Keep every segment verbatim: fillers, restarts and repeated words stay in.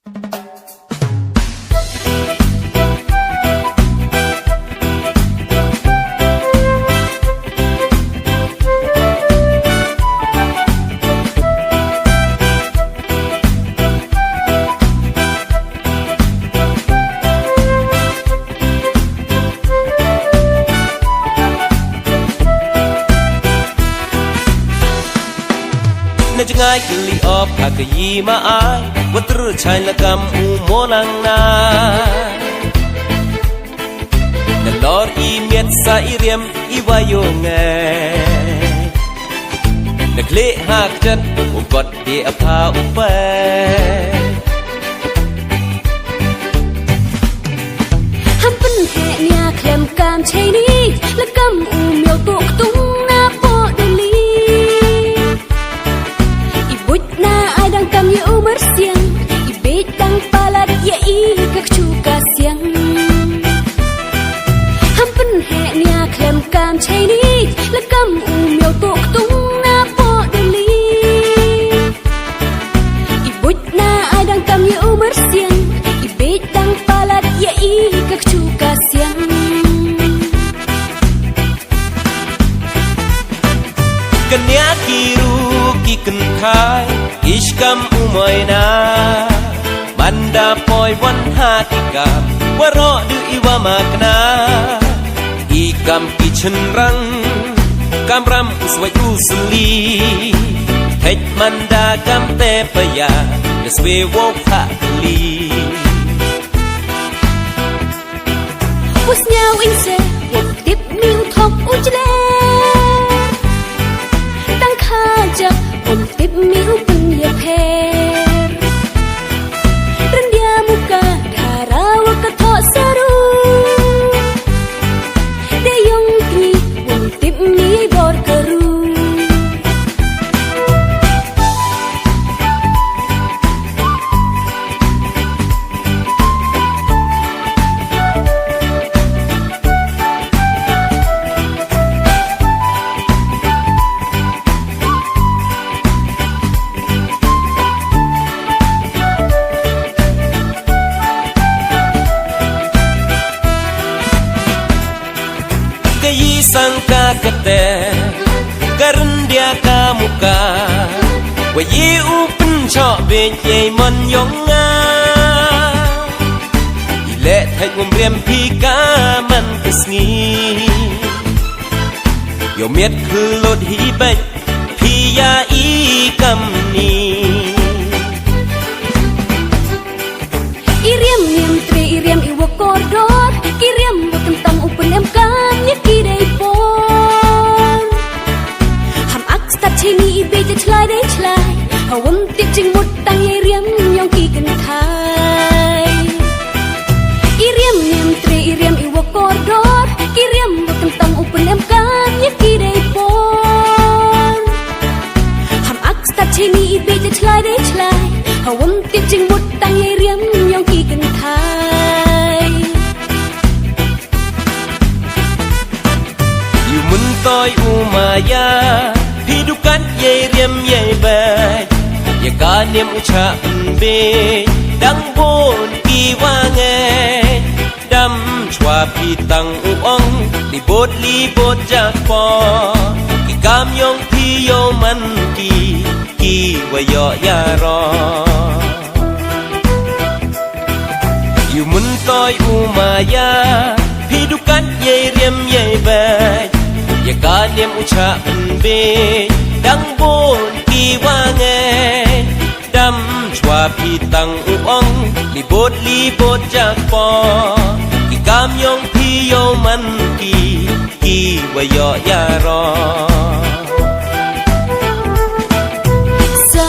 Na jngai kylli op ha ka yi ma ai, wa tru chai la kam u molang na. Na lor i miat sa i riam i wa yong e. Na klik ha kjat u kot di a pha u pe. Ham pynheh nia khlem kam chei ni, la kam u miaw tu ktung na poh dali. I buit na ai dang kam ya u myrsiang, i beit dang palat ya i ka kchu ka siang. Ham pynheh nia khlem kam chei ni, la kam u miaw tu ktung na poh dali. I buit na ai dang kam ya u myrsiang, i beit dang palat ya i ka kchu ka siang. Kania ki ru ki kynthai, i skam u moi na. Manda poi wan ha ki kam, waroh du i wa makna. I kam ki chynrang, kam ram u swai u sli. Hej manda kam te pa ya, da swe wo pha li. U sniaw in se, wom tip mi u thok u jle. Tang kha jak, wom tip mi u pyn ya pher. Ryndia muka, dara wa ka thok saru. De yong kni, wom tip mi bor ka ru. Ka yi sang ka kate, ka ryndia ka muka, wa yi u pynchok beit yei mon yong nga. I leh thait wom riam phi ka man ka sngi. Yow miat khlut hi beit phi ya i kam ni. I riam niam tre i riam i wa kordor, ki riam wa kyntang u pynemkam ya ki dei por. Ham ak stad chini i beit da chlai dei chlai, ha wom tip jingmut tang ya i riam yong ki kynthai. I riam niam tre i riam i wa kordor, ki riam wa kyntang u pynemkam ya ki dei por. Ham ak stad chini i beit da chlai dei chlai, ha wom tip jingmut tang ya i riam yong ki kynthai. Yu myntoi u maya, phi dukat yei riam yei beit, ya ka niam u chah pynbeit, dang bun ki wa ngeit. Dam chwa phi tang u ong, li bot li bot jak po, ki kam yong phi yow man ki, ki wa yoh yaroh. Yu myntoi u maya, phi dukat yei riam yei beit, ya ka niam u chah pynbeit, dang bun ki wa ngeit. Dam chwa phi tang u ong, li bot li bot jak po, ki kam yong phi yow man ki, ki wa yoh yaroh. Sa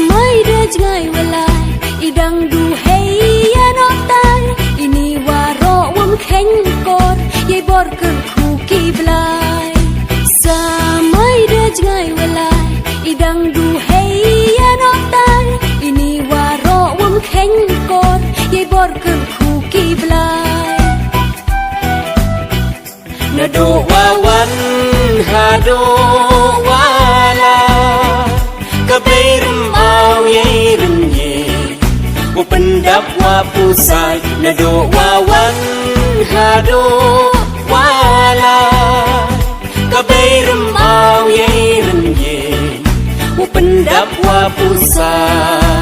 mai da jngai wa lai, i dang du hei ya noh tai, ini waroh wom kheiñ kor, yei bor kyrkhu ki blai. Sa mai da jngai wa lai, i dang du hei ya noh tai, ini waroh wom kheiñ kor, yei bor kyrkhu ki blai. Naduh wa wan haduh wa la, ka bei rem au yei rem ye, u pyn Wa pusai nadooh wa wan hadooh wa lai. Ka bei rem au yei rem ye, u pyndap wa pusai.